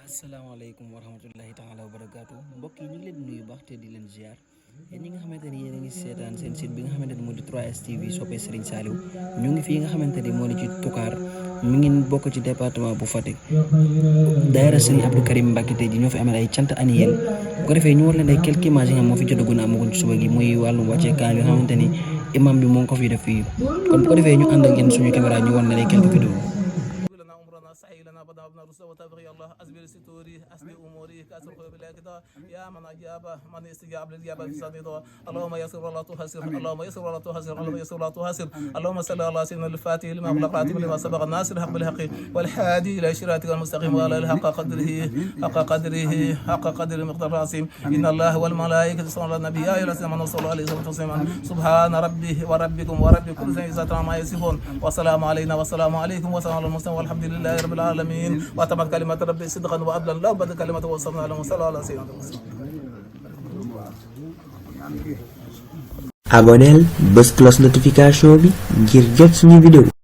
asalaamaaleykum wa rahmatullahi taala wa barakaatu mbokk yi ñu ngi leen di nuyu baax te di leen ziar yéen ñi nga xamante ni yéen a ngi seetaan seen site bi nga xamante ni moo di 3STV soppee Serigne Saliou ñu ngi fii nga xamante ni moo di ci Toucar mi ngi bokk ci département bu Fatick daayira Serigne Abdou Karim Mbacké tey ji ñoo fi amal ay cant annuel bu ko defee ñu war leen ay quelques images yi nga xam moo fi jotagun amaguñ ci suba gi muy wàllum wàccee kaan bi nga xamante ni imam bi moo ngi ko fi def fii kon bu ko defee ñu ànd ak yéen suñu caméra ñu war leen ay quelques vidéos سعي لنا بدنا ابن رسول وتبغي الله أسبل ستوري أسبل أموري كأسر قلوب الله كذا يا من أجاب من استجاب للإجابة في صديقه اللهم يسر ولا تحسر اللهم يسر ولا تحسر اللهم يسر ولا تحسر اللهم صل على سيدنا الفاتح لما أغلق خاتم لما سبق الناصر الحق بالحق والحادي إلى صراطك المستقيم وعلى الحق قدره مقدار عظيم إن الله والملائكة يصلون على النبي يا أيها الذين آمنوا صلوا عليه وسلموا سبحان ربه وربكم ورب كل شيء ما يصفون والسلام علينا والسلام عليكم وسلام على المسلمين والحمد لله رب العالمين وتمت كلمة ربي صدقا وعدلا لا بدل كلمة وصلنا على وصلى على سيدنا aboneel bës cloche notification bi ngir jot suñu vidéo